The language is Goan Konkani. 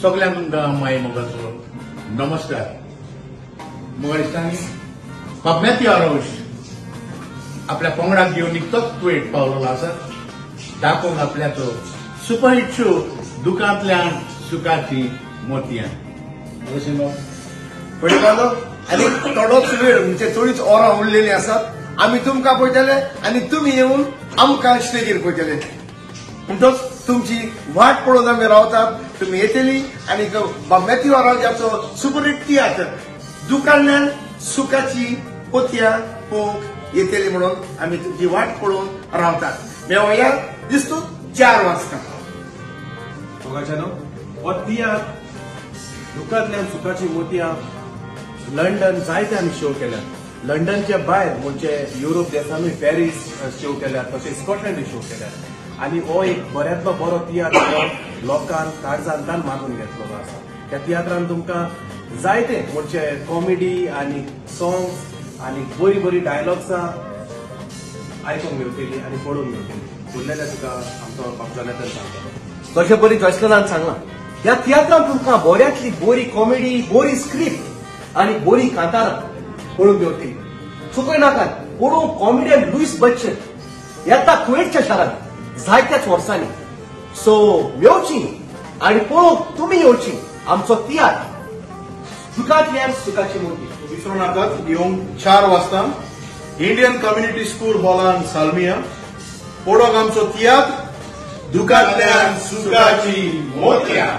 सगळ्यांक तुमकां माय मोगाचो नमस्कार. म्हाका दिसता बाब मॅथ्यू आरोश आपल्या पंगडाक घेवन निकतोच कुवेट पावलेलो आसा, दाखोवंक आपल्याचो सुपरहीट शो दुकांतल्यान सुखाची मोतयां. पळयतालो आनी थोडोच वेळ म्हणजे थोडीच ओरां उरलेली आसात. आमी तुमकां पळयतले आनी तुमी येवन आमकां स्टेजीर पळयतले. म्हणटच तुमची वाट पळोवन आमी रावतात. तुमी येतली आनी मॅथ्यू आरोजाचो सुपरहीट तियात्र दुकांतल्यान सुखाची पोतयां पळोवंक येतली म्हणून आमी तुमची वाट पळोवन रावतात. मेवया दिसतो 4 वाजता. हो तियात्र दुकांतल्यान सुखाची मोतयां लंडन जायते आमी शो केल्यात. लंडनच्या भायर म्हणजे युरोप देशानूय पॅरीस शो केल्यात, तशें स्कॉटलंडूय शो केल्यात. आनी हो एक बऱ्यांतलो बरो तियात्र लोकांक काळजांतान मानून घेतलेलो आसा. त्या तियात्रान तुमकां जायते म्हणजे कॉमेडी आनी सॉंग्स आनी बरी बरी डायलॉग्सां आयकूंक मेळटली आनी पळोवंक मेळटली. उरलेलें तुका आमचो बाब जॉनेथन सांगतलो. तशें बरी जॉयस्लनान सांगलां, ह्या तियात्रान तुमकां बऱ्यांतली बरी कॉमेडी, बरी स्क्रिप्ट आनी बरी कांतारां पळोवंक मेळटली. चुकय नाकात, पळोवंक कॉमेडियन लुईस बच्चन येता कुवेटच्या शारांत जायत्याच वर्सांनी. सो येवची आनी पळोवंक तुमी येवची आमचो तियात्र दुकांतल्यान सुखाची मोती. विसरू नाकात, येवंक 4 वाजता इंडियन कम्युनिटी स्कूल हॉलान सालमिया पळोवंक आमचो तियात्र दुकांतल्यान सुखाची मोतयां.